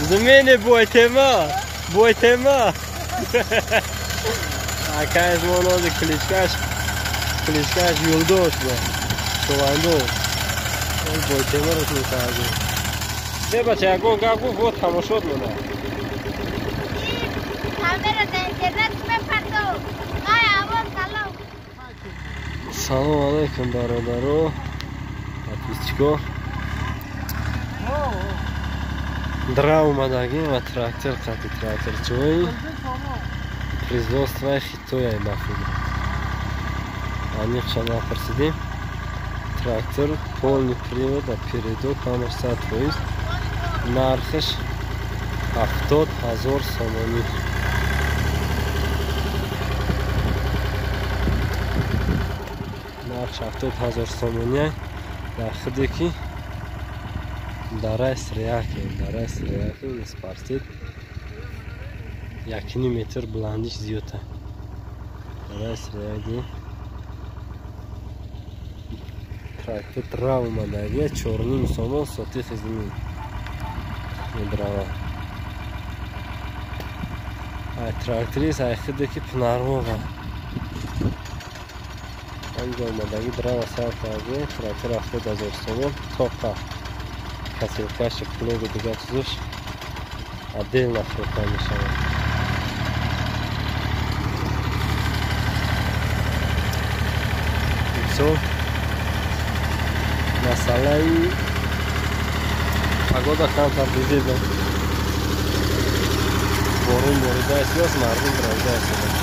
Замени бойтема, бойтема. Акай аз мо нози кличкаш, кличкаш Юлдош бо. Шувандо. Бойтема ро мекардем. Не бача, ягон гап гуфт, вот тамошот мона. Камера дар интернет мепартов. Ай, авон салом. Салом алейкум, бародаро, подписчико. Дра омадагим ва трактор қати тракторчиҳои производствои Хитоя ба фикр. Аниқша напурсидем. Трактор полный привод ва передок ҳамаш 100%. Нархаш 70 000 сомонӣ. Нарх 70 000 сомонӣ дар худе ки дарай среакем, дарай среакем спарсид 1,5 метр буландиш зиёда. Дарай среаки трактор трав омадагия 4,5 сомон соти хизми медрава. Ай тракторист ай худе ки пнармова. Анҷо омадаги драва сар карда, трактор 70 000 сомон тоқа. Касилкаши плугу дигар чизош отдельно фурӯхта мешавад. Мисол масъалаи погода камтар дидем. Борон борида истодааст, мардум равида истодаанд.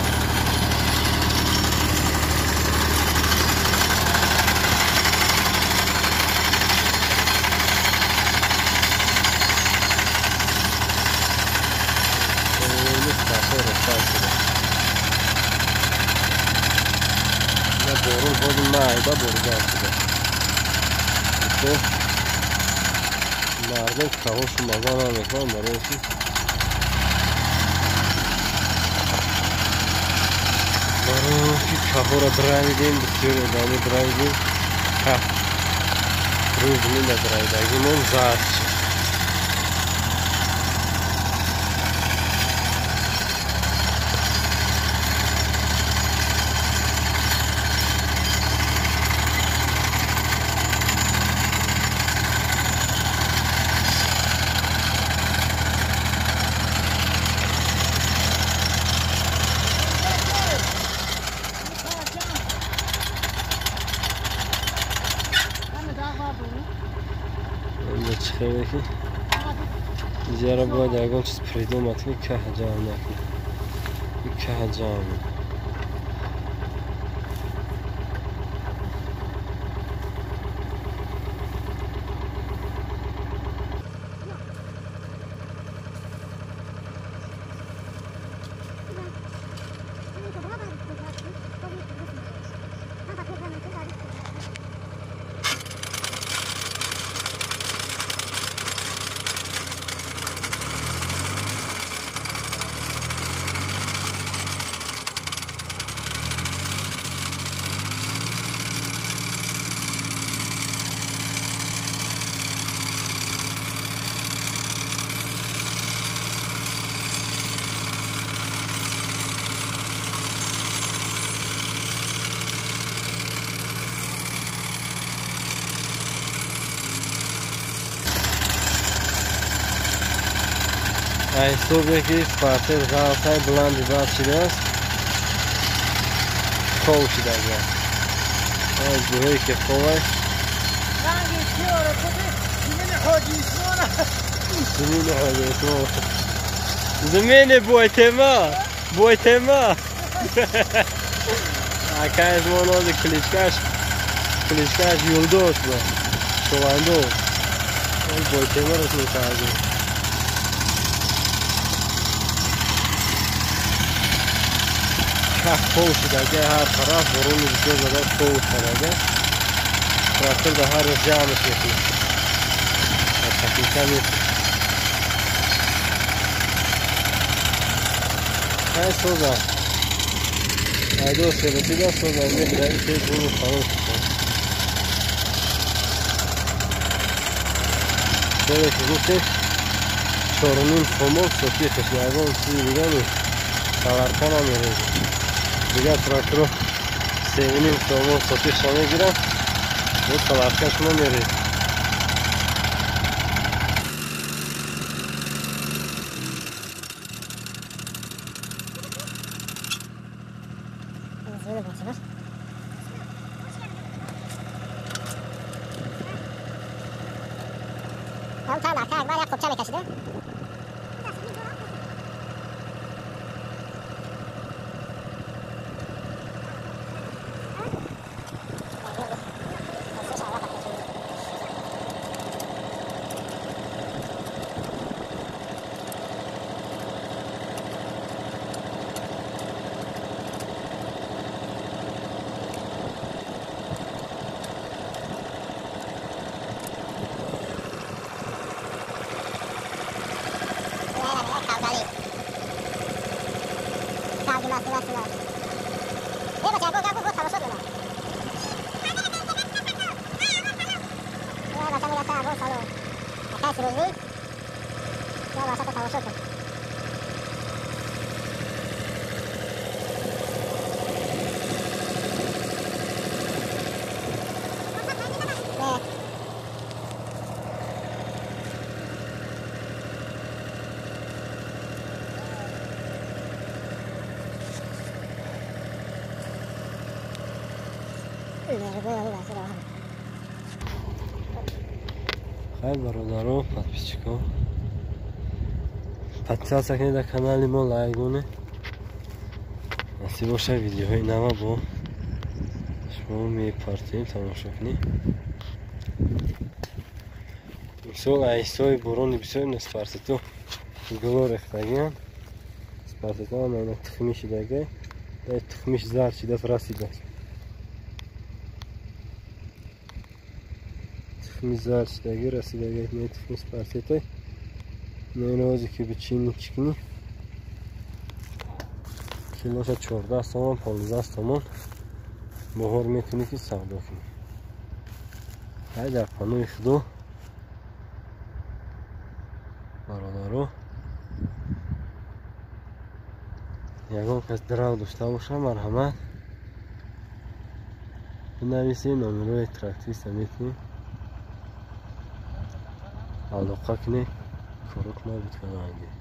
Борон ҳозир майда борида истода. Мардум кавошу маза намекунанд, барои ки каҳоро дравидем, бисёри одамо дравидем. Каҳ рӯи замин дравидагимон зард шуд. Инҷаро бояд ягон чиз придумат ки каҳ ҷамъ накунӣ. Каҳ ҷамъ. Ҳисобе ки спартед ғалтай буланди бад шудааст, хов шудага. Ҷоҳое ки ховай. Замини ҳоҷи Усмон. Замини бойтема, бойтема. Акай аз мо нози кличкаш, кличкаш Юлдош бо. Шувандо. Бойтема ро мекардем. Каҳ хов шудага, ҳар тараф борони бисёр зада хов шудага. Трактор дар ҳар рӯз ҷамъш мекунад. Касилка мекунад. Хай соза. Айдо серасида соза мегираи тез буру халос. Хеле ки гуфтем 4.5 сомон сотихаш, ягон чизи дига нест. Саларка намерезем. Дигар тракторо 3.5 сомон сотихша мегирам, бо саларкаш намерезем. Хайр бародаро, подписчико, подписаться кунед дар канали мо, лайк монед. Насиб бошад видеоҳои нава бо шумо мепартоем, тамошо кунед. Мисол айсои борони бисёр не спартито гуло рехтагианд. Спартито ана тухми шидагай, тухмиш зард шидааст, расидааст. Тухми зард шидаги расидаги, не тухми спартитой. Не розе ки бичини чикни. Килоша 14 сомон, 15 сомон. Баҳор метавонӣ ки савдо кунӣ. Ай дар паноҳи Худо бародаро, ягон кас драв дошта боша, марҳамат бинависед, номерои тракториста метавонед алоқа кунед, корот набуд кунанд.